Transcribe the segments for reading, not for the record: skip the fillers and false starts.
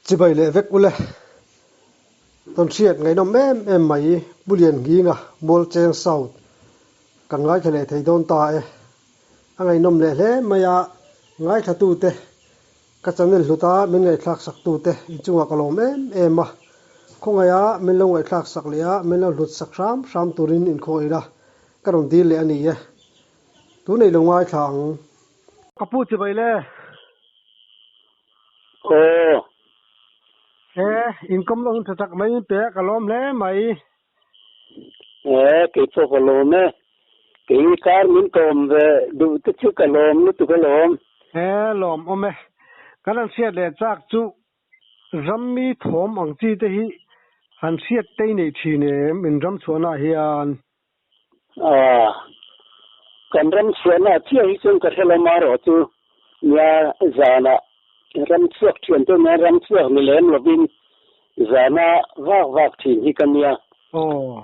Chibai leh vek ule. Tawn hriat ngaihnawm em em mai Pu Liannghinga Mualcheng South kan ngaithla leh thei dawn ta e. A ngaihnawm leh hle mai a, ngaithlatute ka channel hluta min ngaihthlak saktute inchungah ka lawm em em a. Khawngaiha min lo ngaihthlak sak leh a min lo hlut sak hram hram turin inkhawih ila ka rawn dil leh a ni e. Tunei lo ngaithla ang. Ka pu chibai le. Aw. E, inkawm lo hun tha tak mai in pe a, ka lawm hle mai. E, kei pawh ka lawm e. Kei kar min kawm ve duh te chu ka lawm lutuk alawm. E, lawm awm e. Kan han hriat leh chak chu rammi thawm ang chi te hi han hriat tei nei thin em in ram chhuahnaah hian? A, kan ram chhuahna chiah hi chuan ka hre lo marawh chu nia zanah ram chhuak thian te nen ram chhuak ni lem lovin zana vak vak thin hi ka nia. Aw.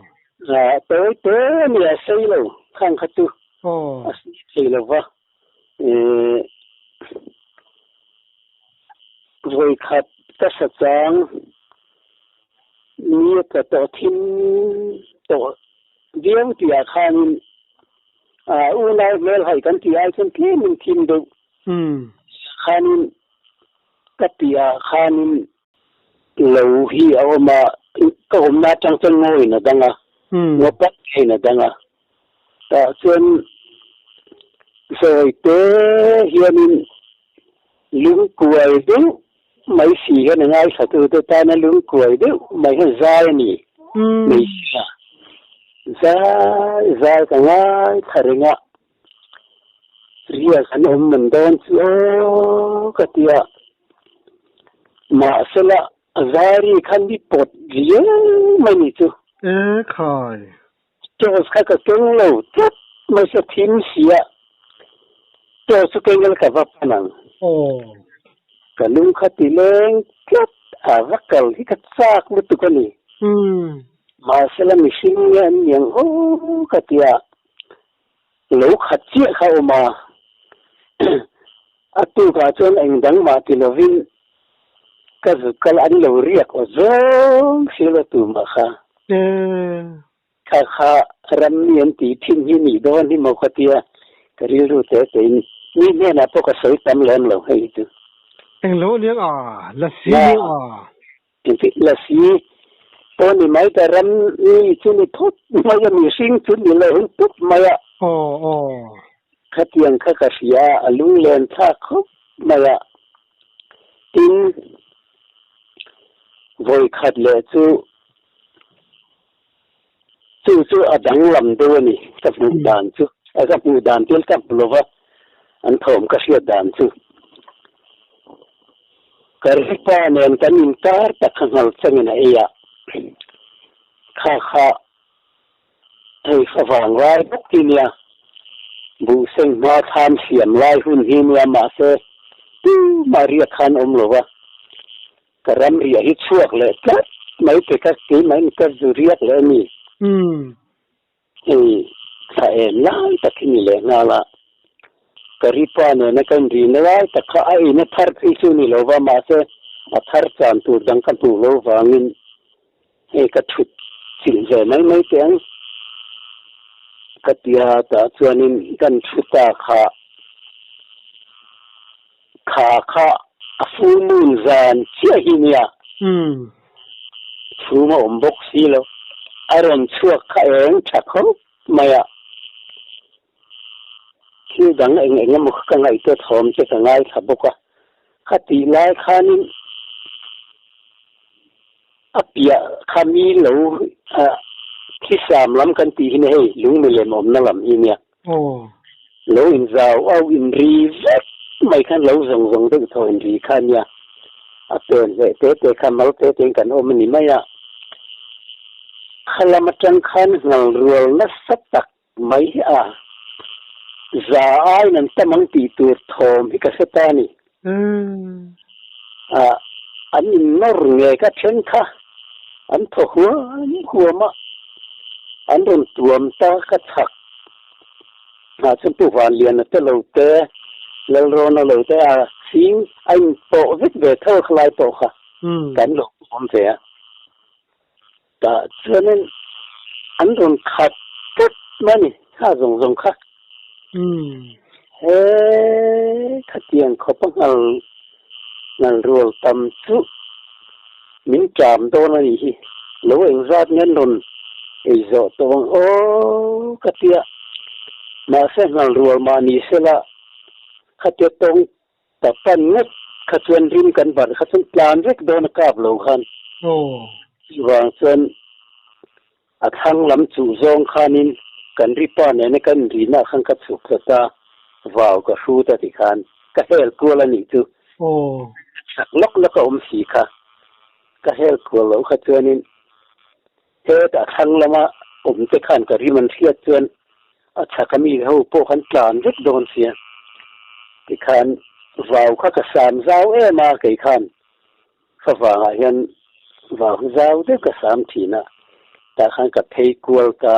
A, tawi te a nia sei lo khang kha chu Aw. a sei thei lo va. Eh, vawi khat ka sa chang ni a tla tawh thim tawh viau tihah khanin ah unau hmel hai kan tih ai chuan tlemin thim deuh khanin ka tihah khanin lo hi a awm a, ka awmna atang chuan ngawiin a dang a, ngaw pak ngeiin a dang a. Tah chuan zawi te hianin lungkuai deuh mai si hian a ngaithlatute tana lungkuai deuh mai hian zai a ni hmeichhia zai zai ka ngaithla reng a, riak an awm man dawn chu aw ka ti a, mahsela a zai ri khan mi pawt riau mai ni chu. E khai. Chaws kha ka keng lo tlat mai sa thim si a, chaws chu keng ila ka va pan ang. Aw. Ka lung kha ti leng tlat a, va kal hi ka chak lutuk a ni. Mahsela mihring nge an ni ang aw ka ti a, lo khat chiah kha a awm a, a tukah chuan eng dang mah ti lovin ka zuk kal an lo riak aw zawng sil a tumah kha. Kha kha ram mi an tih thin hi nih dawn hi maw ka tia ka rilru te tein mi hnenah pawh ka sawi tam lem lo hei hi chu. Eng lo aniang a, lasi aniang a. Engtik lasi pawh ni mai ta ram mi chu ni phawt mai a mihring chu ni lo hun pup mai a. Aw aw. Khatiang kha ka hria a lunglen thlak khawp mai a. Tin, vawi khat leh chu Chu chu a danglam deuh a ni, ka hmuh dan chu. Ka hmuh dan thil ka hmu lova, an thawm ka hriat dan chu. Ka ripa nen kan inkar tak kha nghal changin a ei a, kha kha hei favang lai bawk hi nia, buhseng hma thlam siam lai hun hi nia mahse tumah riak khan awm lova, Ka ram riah hi chhuak leh tlat mai te ka keimah in ka zu riak leh a ni. Hei thla em lai tak hi ni leh nghal a, ka ripa nena ka inrina lai tak kha a eina thar phei chu ni lo va mahse a thar chan tur dang ka hmuh lo vangin hei ka thut chilh ve mai mai teh ang ka tia tah chuanin kan thu ta kha. Kha kha a full moon zan chiah hi nia. Chhum a awm bawk si lo. A rawn chhuak kha eng tha khawp mai a. Thil dang eng eng emaw kha ka ngaihtuah thawm che ka ngaithla bawk a. Kha tih lai khanin a piah kha mi lo thisam lam kan tih hi nia hei lungmilem awmna lam hi nia. Lo inzau au inri vek mai khan lo zawng zawng deuh thaw inri kha nia. A pen hleh te te kha mal te tein kan awm a ni mai a. Kha lam atang khan nghal rual nasa tak mai hi a za aiin an tam ang tih tur thawm hi ka hre ta a ni. A an innawr nge ka then kha an thaw huam huam a, an rawn tuam ta ka chhak. Hna chuan Pu Vanliana te lo te, Lalrawna lo te a chhing a inpawh vek ve tho a khalai pawh kha. Kan lo awm ve a. Tah chuanin an rawn khat tlat mai a ni, kha zawng zawng kha. He khatiang khawpa nghal nghal rual tam chu min ṭam dawn a nih hi, lo engzat nge an rawn ei zawh tawh ang aw ka ti a, mahse nghal rual mah ni sela khatia tawng Ta pan ngawt kha chuan rim kan barh kha chuan tlan vek dawn a kap lo khan. Chuvang chuan a thlang lam chuh zawng khanin kan ri pa nena kan inrinah khan ka chhuk tlat a, vau ka hrut a ti khan ka hel kual a nih chu. Chak lawk lawk a awm si kha. Ka hel kual loh kha chuanin hetah thlang lama awm te khan ka rim an hriat chuan A chhaka mi ho pawh khan tlan vek dawn sia. Tikhan vau kha ka sam zau em a, kei khan favangah hian vau hi zau deuh ka sam thin a, tah khan ka phei kual ta.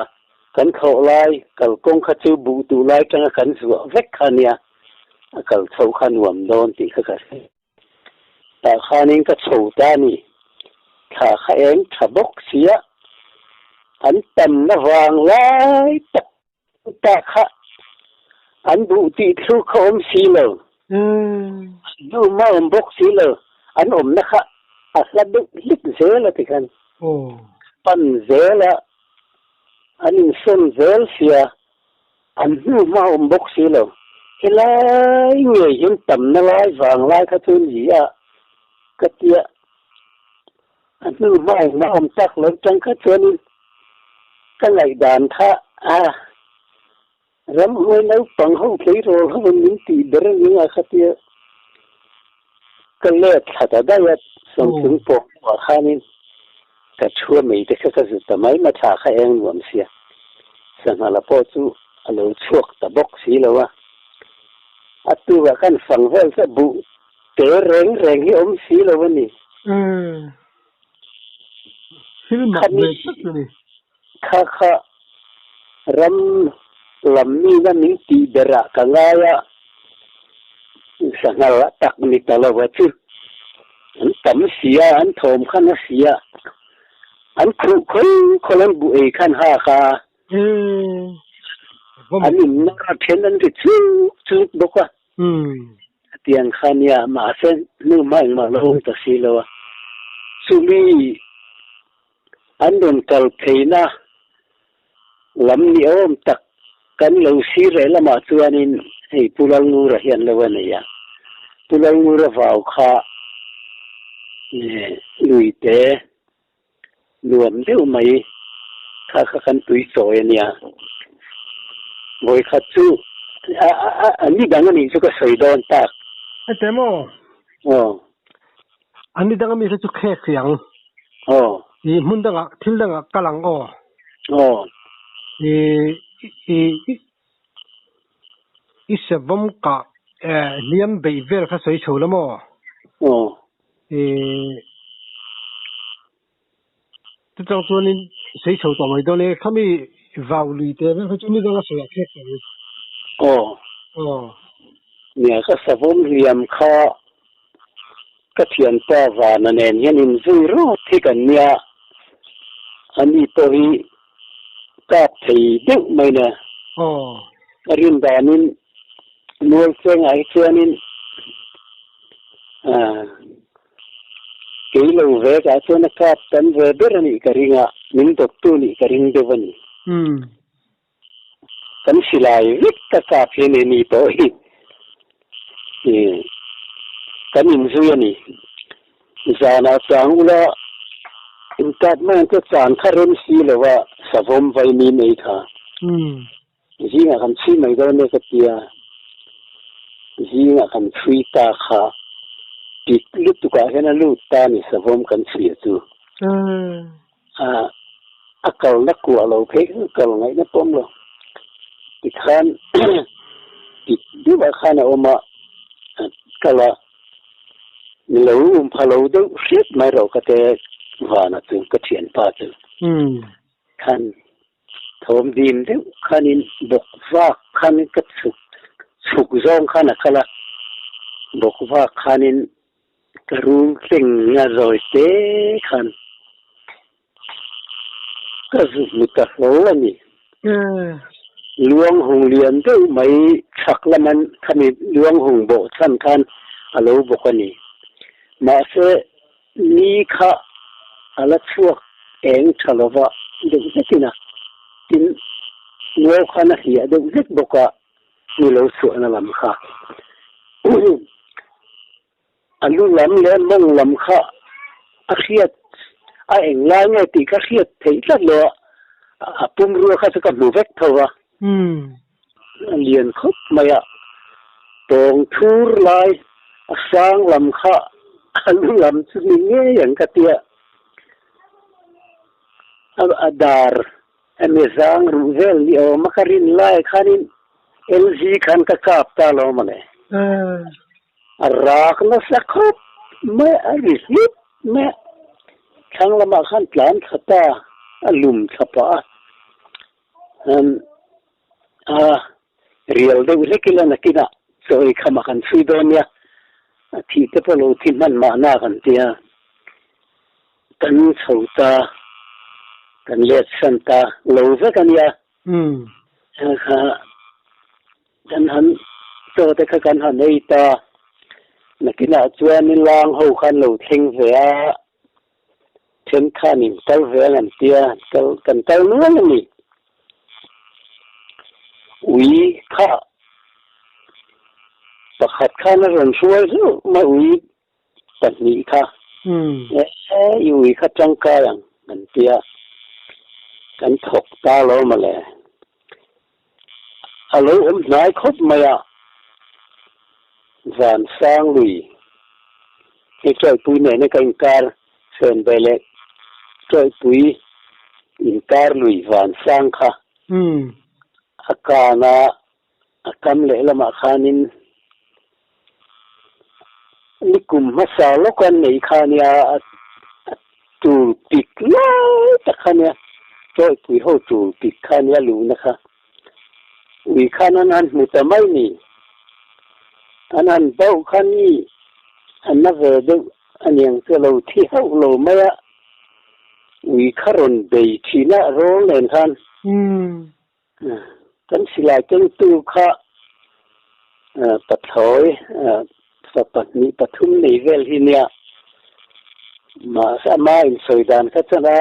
Kan thlawh lai kalkawng kha chu buh duh lai tanga kan zuah vek kha nia, a kal chho kha nuam dawn tih kha ka hre. Tah khanin ka chho ta a ni. Thla kha eng tha bawk sia, an tamna vang lai tak ta kha an duh tih thu kha awm si lo. An duh mah awm bawk si lo, an awmna kha a hla deuh hlik zel a ti khan. Pan zel a, an insawn zel sia. An hnu hma awm bawk si lo. Helai ngei hian tamna lai vang lai kha chu ni a ka tia. A hnu hma engmah awm tak lo tang kha chuanin ka ngaihdan kha a ramhuai naupang ho tleirawl ho in min tih ber a ning a kha tia ka let thla ta daih a sawmthing pawh hnuah khanin Ka chhua mai te kha ka zut ta mai ma thla kha eng nuam sia. Sangha la pawh chu a lo chhuak ta bawk si lo a. A tukah khan fang vel chu a buh te reng reng hi awm si lo a ni. Umm. Thil mak ve tak a ni. Kha kha ram lam mina min tih berah ka ngai a, sanghal a tak ni ta lo a chu. An tam si a, an thawm khan a si a, an khuh khawl khawl an buh ei khan hak a, an in nawr a then an ri chuk chuk bawk a. Tiang kha nia, mahse hnu hma engmah lo awm ta si lo a, chumi An rawn kal pheina lam ni awm tak kan lo sir leh lamah chuanin hei Pu Lalngura hi an lo a nei a. Pu Lalngura vau kha luite nuam deuh mai kha kha kan tui chawi a nia. Vawikhat chu a ni dang a nih chu ka sawi dawn tak. Hete maw? Aw. An ni danga mi kha chu khek thei ang. Aw. I hmun dangah thil dangah kal ang aw. Aw. I i i i savawm kah hliam beih vel kha sawi chho la maw? Aw. I chutang chuanin sawi chho tawh mai dawn e. Khami vau lui te vel kha chu ni danga sawi ah khek tawh ang. Aw. Aw. Nia ka savawm hliam kha Ka thianpa Vana nen hian inzui rawt hi kan nia, ani pawh hi kap thei deuh mai na. Ka rin danin Mualchengah hi chuanin kei lo vekah chuan a kap tam ve ber a nih ka ring a, min dawttu nih ka ring deuh a ni. Kan silai vek ka kap hian e ni pawh hi kan inzui a ni. Zanah chang ula inkap mai ang chu chan kha rem si lo a savawm vaimim ei kha. Zingah kan chhui mai dawn e ka tia. Zingah kan chhui ta kha pik lutukah hian a lut ta a ni savawm kan chhui a chu. A kalna kuah lo phei kha kal ngaihna pawm lo. Tikhan pik deuhah khan a awm a, a kal a, ni lo um pha lo deuh hriat mai rawh ka te vana chu ka thianpa chu. Khan thawm dim deuh khanin bawk vak khan ka chhuk chhuk zawng khan a kal a, bawk vak khanin. Ka rul tleng a zawi te khan ka zu hmu ta hlawl a ni. Luang hung lian deuh mai chhak laman khami luang hung bawh chhan khan a lo bawk a ni. Mahse, ni kha a la chhuak eng tha lova deuh hlekin a, tin, ngaw khan a hliah deuh hlek bawk a, ni lo chhuahna lam kha. A lu lam leh mawng lam kha a hriat a eng lai nge tih ka hriat theih tlat lo a, a pumrua kha chu ka hmu vek tho va. A lian khawp mai a, tawng thur lai a sang lam kha a lu lam chu ni ngei ang ka tia. A dar Hemi zang ruh vel ni awm a ka rin lai khanin LG khan ka kap ta lo mawle. A rak nasa khawp mai a ri hlut mai a, thlang lamah khan tlan thla ta a lum thla pah a, a rial deuh hlek ila nakinah chaw ei khamah kan chhui dawn nia, a thih te pawh lo thi hman mahna kan tia. Kan chho ta, kan let san ta lo vek a nia. Kha kan han chaw te kha kan han ei ta, nakinah chuanin lang ho khan lo thleng ve a, thenkhanin kal ve ang an tia, kal kan kal nual a ni. Ui kha pakhat khan a rawn hruai hlauh mai ui pahnih kha e i ui kha tangkai ang kan tia kan thawk ta lo mawle. A lo awm hnai khawp mai a, van sang lui hei Tawipui nena ka inkar hren ve leh Tawipui inkar lui van sang kha a kan a. A kam lehlamah khanin nikum hmasa lawk an nei kha nia a tul pik lai tak kha nia chawipui ho tul pik kha nia luhna kha ui khan an han hmu ta mai ni an han bauh kha ni an na ve deuh aniang chu a lo thi hauh lo mai a ui kha rawn bei thin a rawl nen khan. Kan silai kengtu kha pathlawi fa pahnih pathum nei vel hi nia. Mahse ama insawi dan kha chuan a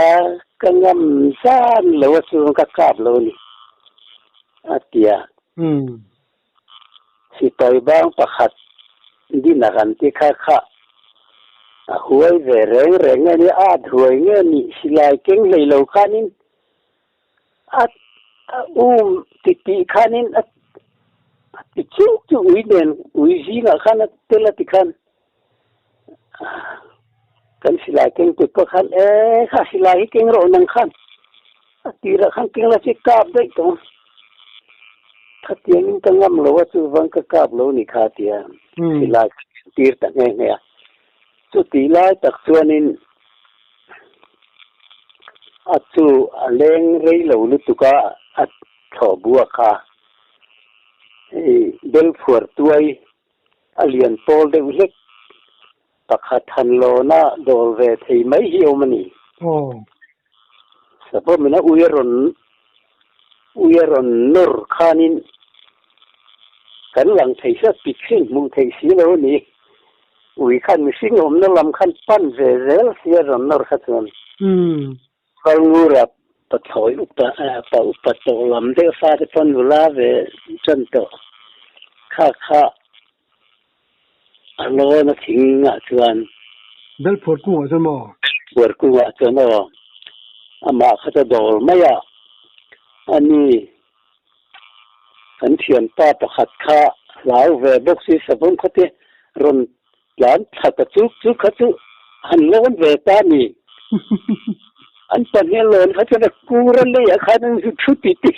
ka ngam zan lo a chu ka kap lo a ni a ti a. Sipai bang pakhat din a kan ti kha kha a huai ve reng reng nge ni a at huai nge ni silai keng hlei lo khanin A um ti tih khanin a ti chuk chu ui nen ui zingah khan a tel a ti khan kan silai keng tut pawh khan e kha silai hi keng rawh nang khan a tirah khan keng la chi kap daih tawh khatiangin ka ngam lo a chuvang ka kap lo ni kha tia silai tir ta nghe nghe a Chutih lai tak chuanin a chu a leng rei lo lutuk a, a thlawh buak kha. Hei bel phuar tuai a lian pawl deuh hlek pakhat han lawna dawl ve thei mai hi awm a ni. Sapawmin a ui a rawn ui a rawn nawr khanin kan lang thei hriat pik hrin hmuh theih si lo a ni. Ui khan mihring awmna lam khan pan ve zel si a rawn nawr kha chuan. Valngura pathlawi upa pa upa tawh lam deuh fate pawn nula ve tan tawh kha kha A lawn a thing ah chuan. Bel phuar kungah chuan maw? Phuar kungah chuan aw. Amah kha chu dawr mai a. A ni, kan thianpa pakhat kha hlau ve bawk si savawm kha te rawn tlan thla ta chuk chuk kha chu han lawn ve ta ni. An pahnih a lawn kha chuan a kur a leiah khan an zu thu ti ti.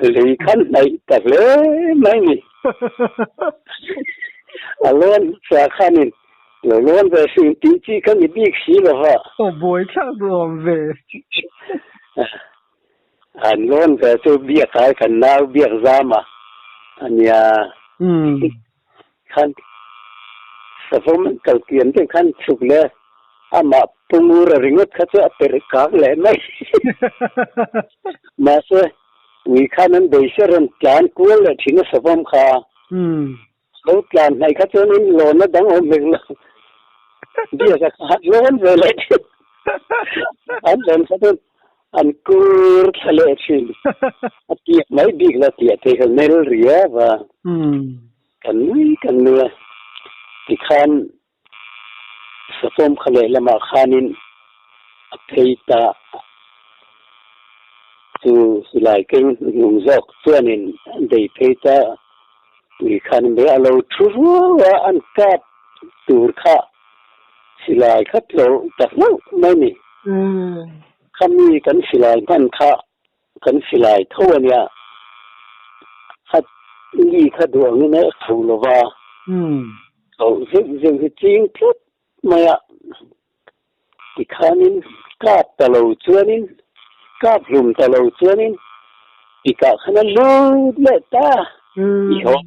Lei khan hnaih ta hle mai ni. A lawn hmasa khanin lo lawn ve hrim tih chi kha ni bik si lo va. Aw buai thlak duh awm ve. An lawn ve chu biak ai kan nau biak zam a ania. Tikhan savawm an kal kiam deuh khan chhuk leh amah Pu Ngura ringawt kha chu a perh kak leh mai. Mahse, ui khan an beisei rawn tlan kual leh thin a savawm kha. Lo tlan hnaih kha chuanin lawn a dang awm hek lo. Biaka kha han lawn ve leh thin. An lawn kha chuan an kur thla leh thin. A tiak mai bik la tiah te kha mel riau a. Kan nui kan nui a. Tikhan Safawm kha lehlamah khanin a phei ta chu silai keng hnung zawk chuanin an bei phei ta tui khan an bei a, a lo thu ruau a, an kap tur kha silai kha tlawh ta hlauh mai ni. Khami kan silai hman kha Kan silai tho a nia, a li kha duh angin a tho lo va, tho zeuh zeuh hi ching tlat mai a, tikhanin kap ta lo chuanin, kap hlum ta lo chuanin tikah khan a lut leh ta i haw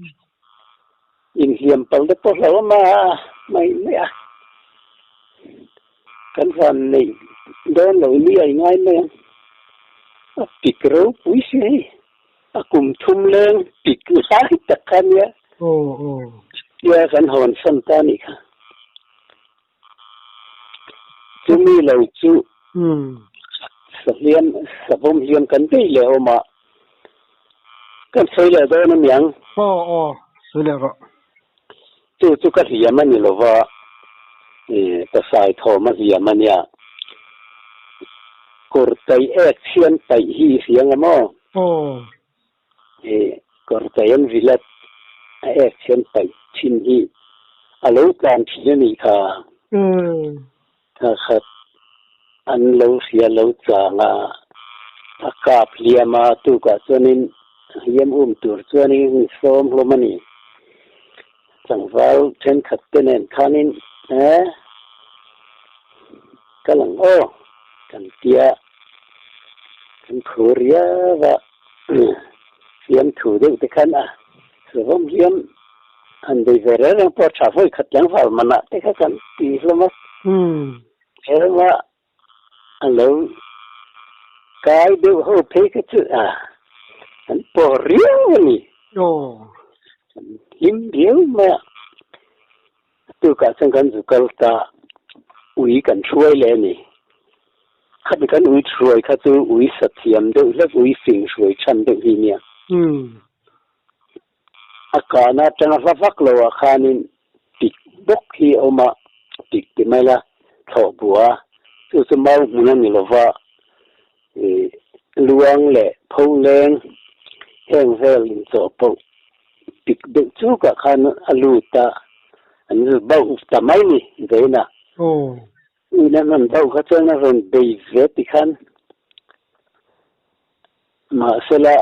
inhliam pal te pawh hlo a mai mai a, Kan van neih dawn lo ni a i ngai mai ang. A pik ropui si hei. A kum thum leng pik lai tak kha nia. Tia kan hawn san ta nih kha. Chumi lo chu sahliam savawm hliam kan bei leh awm a. Kan sawi leh dawn a niang. Aw aw sawi leh rawh. Chu chu ka hliam a ni lo va, ka sai thawm a hliam a nia. Kawr taih ek chhian paih hi i hria nga maw? Aw. Kawr taih an vilat a ek chhian paih thin hi a lo tlan thin a nih kha. Thla khat an lo hria lo chang a, a kap hliam a, tukah chuanin hliam um tur chuanin sawm hlawm a ni. Tlangval thenkhat te nen khanin e kal ang aw kan tia kan thu riau a, hliam thu deuh te khan a savawm hliam Han bei ve reng reng pawh tha vawi khat tlangval manah te kha kan ti hlawm a. He rama a lo kai deuh ho phei kha chu a an pawh riau a ni. An hlim riau mai a. A tukah chuan kan zu kal ta ui kan hruai leh a ni. Khami kan ui hruai kha chu ui sathiam deuh hlek ui fing hruai than deuh hi nia. A kahna atanga hla vak lo ah khanin pik bawk hi a awm a, pik ti mai la thlawh bua chu chu mau hmun a ni lo va, ih luang leh pho leng heng vel inchawhpawlh pik deuh chukah khan a lut a, an bauh ta mai ni veina. Ina an bauh kha chuan a rawn bei ve ti khan mahsela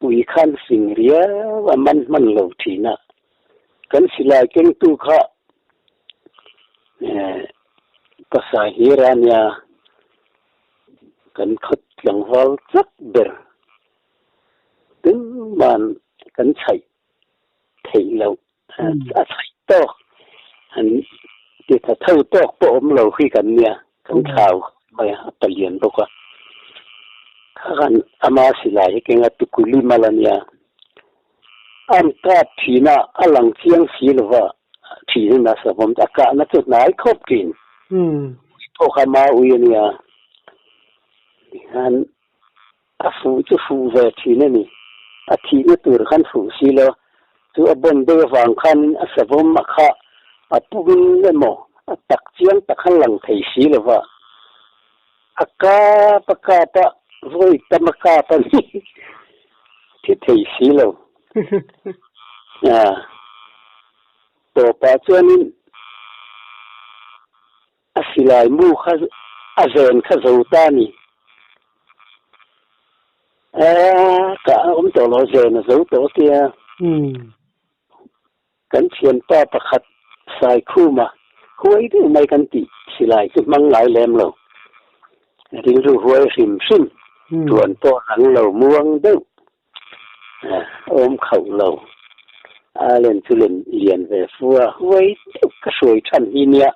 Ui khan fing riau a man hman lo thin a, kan silai kengtu kha ka sai hlir a nia, kan khawt tlangval chak ber tuman kan chhaih theih loh a chhaih tawk an ti tha tho tawk pawh awm lo hi kan nia kan thlau mai a palian bawk a kha khan ama silai hi kenga tukuli mal a nia an kap thin a a lang chiang si lova thin in a savawm a kahna chu hnai khawp thin pawh kha mau ui a nia tikhan A fuh chu fuh ve thin a ni. A thihna tur khan fuh si lo. Chu a bon deuh avang khanin a savawm a kha a pum emaw a tak chiang tak khan lang thei si lo va. A kap a kap a, vawi tam a kap a ni. Thi thei si lo. Tawpah chuanin A silai mu kha a zen kha zo ta a ni. A kah a awm tawh lo, a zen a zo tawh tia. Kan thianpa pakhat Saikhuma huai deuh mai kan tih silai chu hmang ngai lem lo. Rilru huai hrim hrim, tuan pawh rang lo muang deuh, awm khauh lo. A len chu len lian ve fu a, huai deuh ka hruai than hi nia.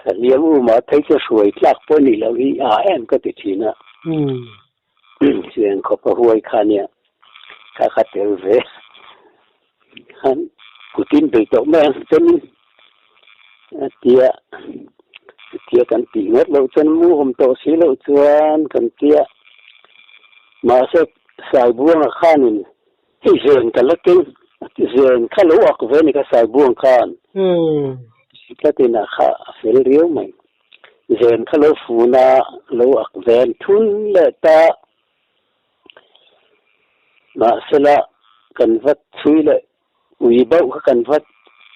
Saliam u mah phei chu hruai tlak pawh nih loh hi a em ka ti thin a. Chuan khawp a huai kha nia, kha kha tel ve khan kutin bei tawh mai ang chuanin a tia, chutia kan tih ngawt loh chuan mu awm tawh si loh chuan kan tia. Mahse Saibuanga khanin Hei zen ka la keng, zen kha lo ak ve ni kha Saibuang khan tlatin a kha a fel riau mai. Zen kha lo fun a, lo ak ven thun leh ta. Mahsela kan va chhui leh ui bauh kha kan va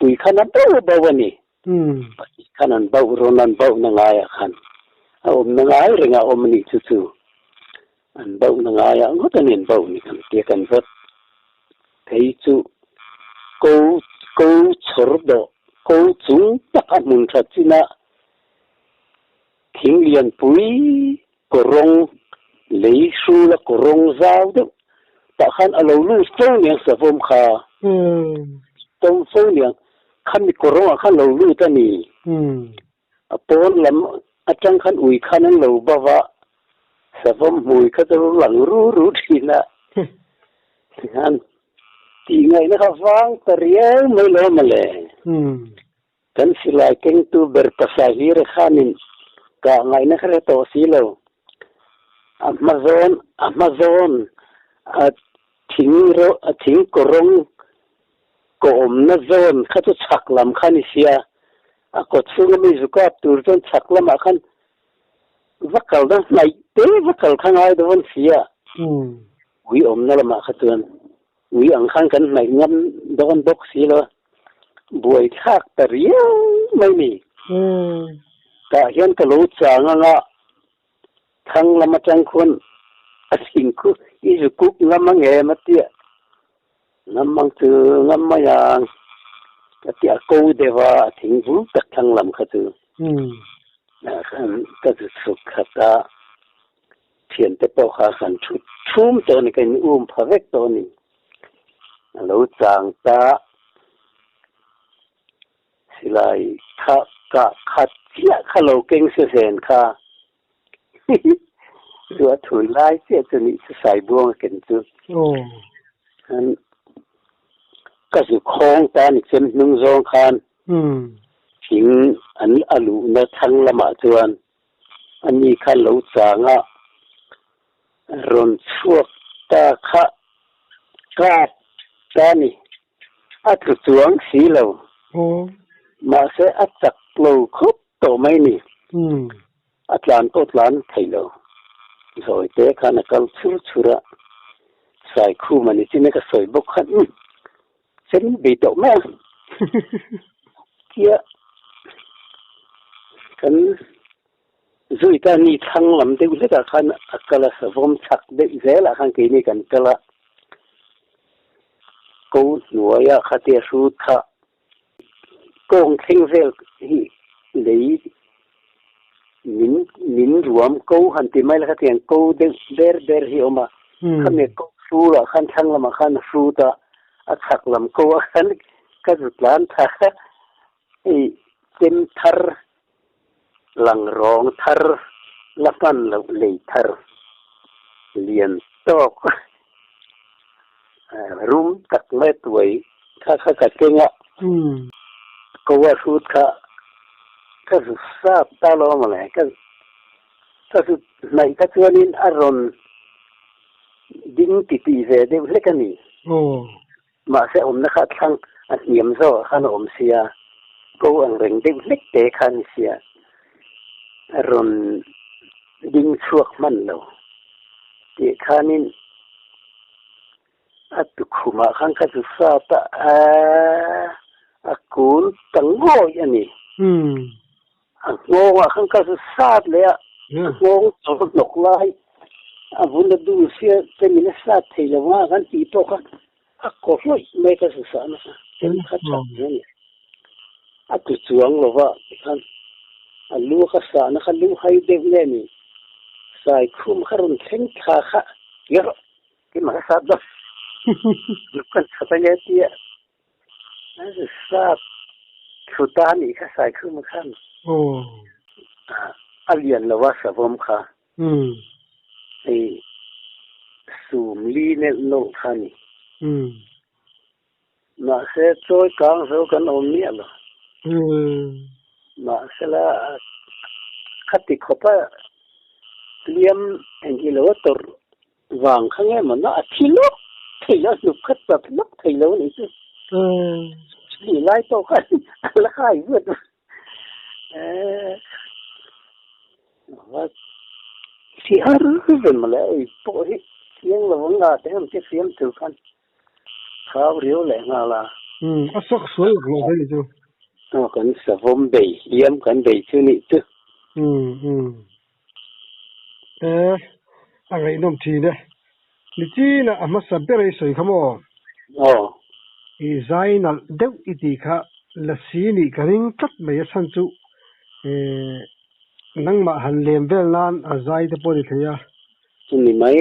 ui khan a bauh bauh a ni. Pahnih khan an bauh rawn an bauhna ngaiah khan a awmna ngai reng a awm a nih chu chu an bauhna ngaiah ngawt a ni an bauh ni kan tia kan vat phei chu ko ko chhawr dawh ko chung tak a hmun tha chin a thing lianpui kawrawng lei hrul a kawrawng zau deuh tah khan a lo lut fo niang savawm kha to fo niang khami kawrawng ah khan lo lut a ni a pawn lam atang khan ui khan an lo bauh a savawm hmui kha chu lang ru ru thin a tikhan tih ngaihna kha vang ta riau mai lo mawle. Kan silai kengtu ber pasal hi Rekhanin kah ngaihna kha hre tawh si lo. A hma zawn, a hma zawn, a thing ro, a thing kawrawng kawhawmna zawn kha chu chhak lam kha a ni sia. A kaw chhunga mi zu kap tur chuan chhak lamah khan va kal na hnaih te va kal kha ngai dawn sia. Ui awmna lamah kha chuan Ui ang khan kan hnaih ngam dawn bawk si lo a, buai thlak ta riau mai ni. Tah hian ka lo chang ang a, thang lam atang khuan a thing khu i zu kuk ngam ang em a tia, ngam ang chu ngam mai ang ka tia ko deuh a, a thing bul tak thlang lam kha chu ka zu chhuk khat a. Thiante pawh kha kan thu thum tawh a ni, ka in um pha vek tawh a ni. A lo chang ta silai kha kah khat chiah kha lo keng se zen kha chu a thun lai chiah chu nih chu Saibuang a ken chu. Ka zu khawng ta ni chem hnung zawng khan thing an a luhna thlang lamah chuan Ani kha lo chang a, rawn chhuak ta kha kap ta ni. A tlu chuang si lo. Mahse a chak lo khawp tawh mai ni. A tlan pawh tlan thei lo. Zawi te khan a kal chhur chhur a, Saikhum a ni chin a ka sawi bawk khan umm Sen bei tawh mai a. Tia kan zui ta ni thlang lam deuh hlekah khan a kal a, savawm chhak deuh zelah khan keini kan kal a. Ko hnuaia khatia hrut kha kawng thleng vel hi lei min min ruam ko han ti mai la khatiang ko deuh ber ber hi a awm a. Khami ko hrurah khan thlang lamah khan a hrut a. A chhak lam ko a khan ka zu tlan tha hei chem thar lang rawng thar la hman loh lei thar lian tawk rum tak mai tuai kha kha ka keng a ko a hrut kha ka zu sap ta lo mawle ka ka zu hnaih kha chuanin a rawn Ding titih ve deuh hlek a ni. Mahse awmna kha thlang a hniam zawk ah khan a awm sia, ko ang reng deuh hlek te kha a ni sia, a rawn ding chhuak hman lo tih khanin a tukhumah khan ka zu sat a, a kul ta ngawih a ni. A nghawngah khan ka zu sat leh a, a nghawng chawr hnawk lai a vun a dul sia che min a sat thei lo ang a kan tih pawh kha a kaw hlawih mai ka zu sah nasa chem kha that mai a ni. A tlu chuang lo va tikhan a lu ka sahna kha lu hai deuh nge ni Saikhum kha rawn thleng thla kha tia rawh keimah ka sat dawn lu kan that ange tia. Sap thuta a nih kha Saikhuma khan. Aw. A lian lo a savawm kha. Hei sum li neuh neuh kha a ni. Mahse chawi kang zo kan awm miah lo. Mahsela khati khawpa hliam engkih lo a tawrh vang kha nge maw na a thi lawk thei lo, a hnuk khat pap lawk thei lo a nih chu. Chumi lai pawh khan a la hai vut a. Thi har ve mawle ei pawh hi chiang lo ang a te ang che fiam tur khan Thau riau leh nghal a. Umm, a sawk sual lak loh hei chu. Aw, kan savawm bei hliam kan bei chu nih chu. Umm, umm. E, a ngaihnawm thin e. Nichina a hmasa ber ei sawi kha maw? Aw. I zai nalh deuh i tih kha lasi nih ka ring tlat mai a chhan chu e, nangmah han lem vel nan a zai te pawh ni thei a. Chu ni mai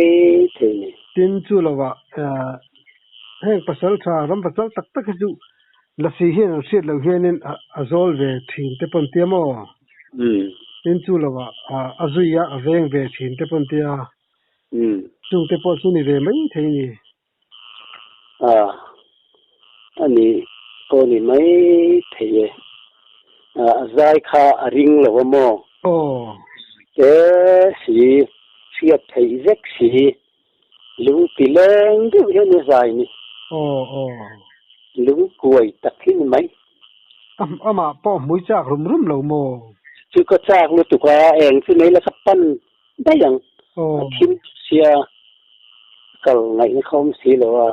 thei ni. Tin chu lovah heng pasal tha ram pasal tak tak hi chu lasi hian an hriat loh hianin a zawl ve thin te pawn tia maw? Tin chu lovah a zui a a veng ve thin te pawn tia. Chung te pawh chu ni ve mai thei ni. A, a ni pawh ni mai thei e. A zai kha a ring lo a maw? Aw. Te si, hriat theih vek si, lung ti leng deuh hian a zai ni. Aw, aw. Lung kuai tak hi ni mai. A, amah pawh hmui chak rum rum lo maw? Chu ka chak lutuk a, eng chu nei la ka pan daih ang. A thim sia kal ngaihna kha awm si lo a,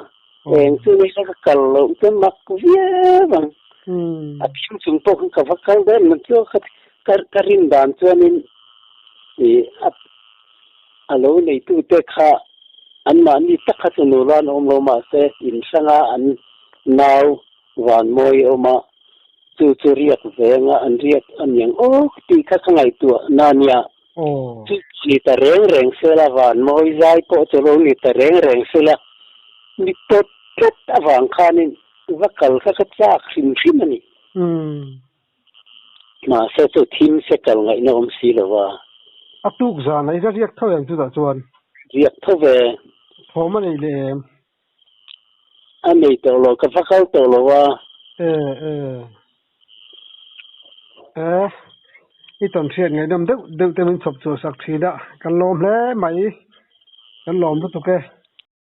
eng chu nei la ka kal loh chuan mak viau ang. A thim chung pawh khan ka va kal dawn lo chu ka ka rin dan chuanin ih a a lo neitute kha anmahni tak kha chu nula an awm lo mahse in hranga an nau vanmawi a awm a, chu chu riak venga an riak a niang awk tih kha ka ngaihtuah na nia. Aw. Chu ni ta reng reng sela, van mawi zai pawh chu lo ni ta reng reng sela, mi tawt tlat avang khanin va kal kha ka chak hrim hrim a ni. Umm. Mahse chu thim se kal ngaihna awm si lo va. A tuk zan a i ka riak tho em chutah chuan? Riak tho ve. Thawm a nei leh em? A nei tawh lo, ka va kal tawh lo a. E e. E, i tawn hriat ngaihnawm deuh deuh te min chhawp chhuah sak thin a, kan lawm hle mai, kan lawm lutuk e.